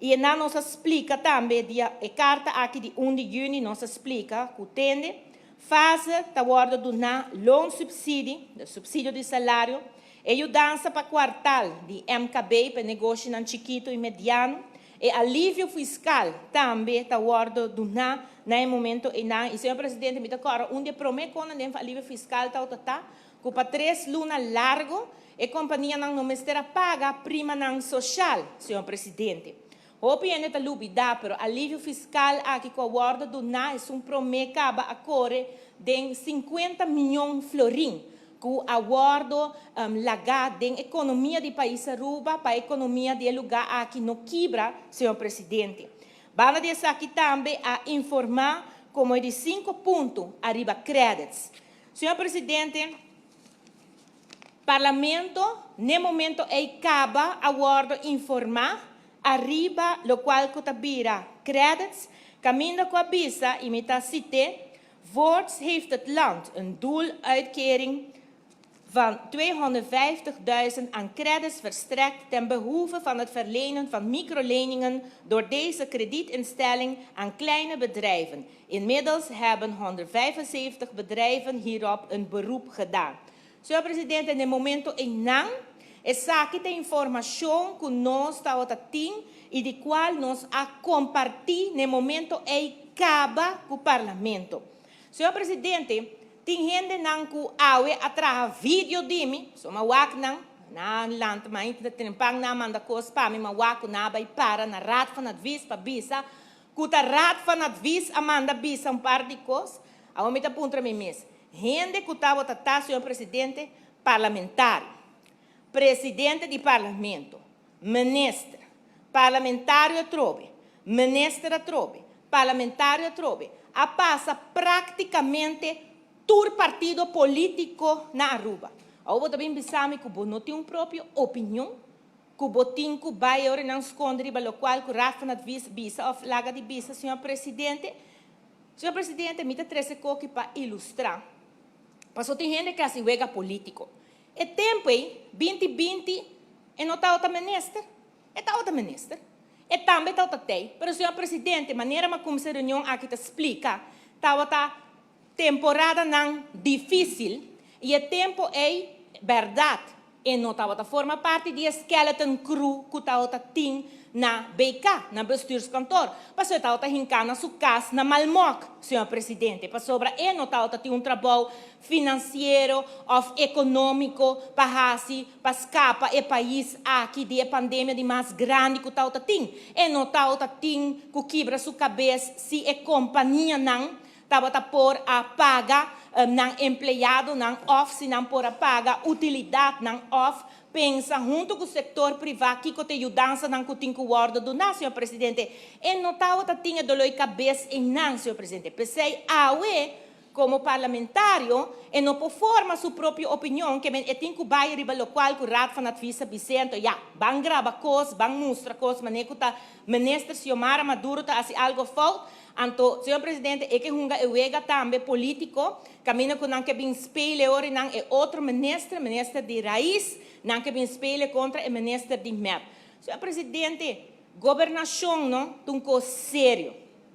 I einan nos a splika tambe dia e karta aki di 1 di yüni, nos a splika ku tende fase ta wòrdu duná loonsubsidie, de supsidio di salario, e yudansa pa kwartal di MKB pa negoshinan chikitu i mediano, e alivio fiskal tambe ta wòrdu duná na e momento einan. I señor presidente, mi ta kòrda un di e promé kosnan den alivio fiskal ta ku pa 3 luna largu e kompanianan no mester a paga primanan sosial, señor presidente. Hopi hende ta lubidá, pero alivio fiskal aki ku a wòrdu duná e un promé kaba a kore den 50 mion florin ku a wòrdu lagá den ekonomia di pais Aruba pa ekonomia di e lugá aki no kibra, señor presidente. Banda di esaki tambe a informá komo di sinku punto ariba credits. Señor presidente, Parlamento, na momento ei kaba a wòrdu informá ariba lokual ku ta bira credits, kaminda ku a bisa i mi ta sit'é: "Voorts heeft het land een doeluitkering van 250.000 aan credits verstrekt ten behoeve van het verlenen van microleningen door deze kredietinstelling aan kleine bedrijven. Inmiddels hebben 175 bedrijven hierop een beroep gedaan." Señor presidente, na e momento einan, esaki ta informashon ku nos tabatin i di kual nos a kompartí na e momento ei kaba ku parlamento. Señor presidente, tin hendenan ku awe a traha video di mi, so m'a wak nan, nan lanta ma trempan nan manda kos pa mi, m'a wak nan bai para na Raad van Advies pa bisa, ku ta Raad van Advies a manda bisa un par di kos, awor mi ta puntra mi mes. Hende ku tabata ta, señor presidente, parlamentario, presidente di parlamento, minister, parlamentario atrobe, minister atrobe, parlamentario atrobe, a pasa práktikamente tur partido polítiko na Aruba. Awor bo tambe bisa mi ku bo no tin un propio opinion, ku bo tin ku bai ora nan skonde riba lokual ku Raad van Advies bisa òf laga di bisa, señor presidente. Señor presidente, mi ta trese e kos aki pa ilustrá. Pasó tin hende ku hasi wega polítiko. E tempu ei, 2020, e no tabata minister. E tabata minister. E tambe tabata tei. Pero, señor presidente, manera m'a kuminsá reunion aki ta splika, tabata temporadanan difísil i e tempu ei, bèrdat, e no tabata forma parti di skeleton crew ku tabata tin na BK, na bestuurskantoor. Pasó e tabata hinká na su kas na Malmok, señor presidente. Pasobra e no tabata tin un trabou finansiero òf ekonómiko pa hasi, pa skapa e pais aki di pandemia di mas grandi ku tabata tin. E no tabata tin ku kibra su kabes si e kompanianan tabata por a paga nan empleadonan òf si nan por a paga utilidatnan òf pensa huntu ku sektor privá kiko ta e yudansanan ku tin ku wòrdu duná, señor presidente. E no tabata tin e doló di kabes einan, señor presidente. P'esei awe komo parlamentario e no por forma su propio opinion, ke men e tin ku bai riba lokual ku Raad van Advies a bis'é. Anto ya, ban graba kos, ban mustra kos, manera ku ta minister Xiomara Maduro ta hasi algu fout. Anto, señor presidente, e ke hunga e wega tambe polítiko, kaminda ku nan ke bin spelen ora nan e otro minister, minister di Raiz, nan ke bin spelen kontra e minister di MEP. Señor presidente, gobernashon, no, ta un kos serio.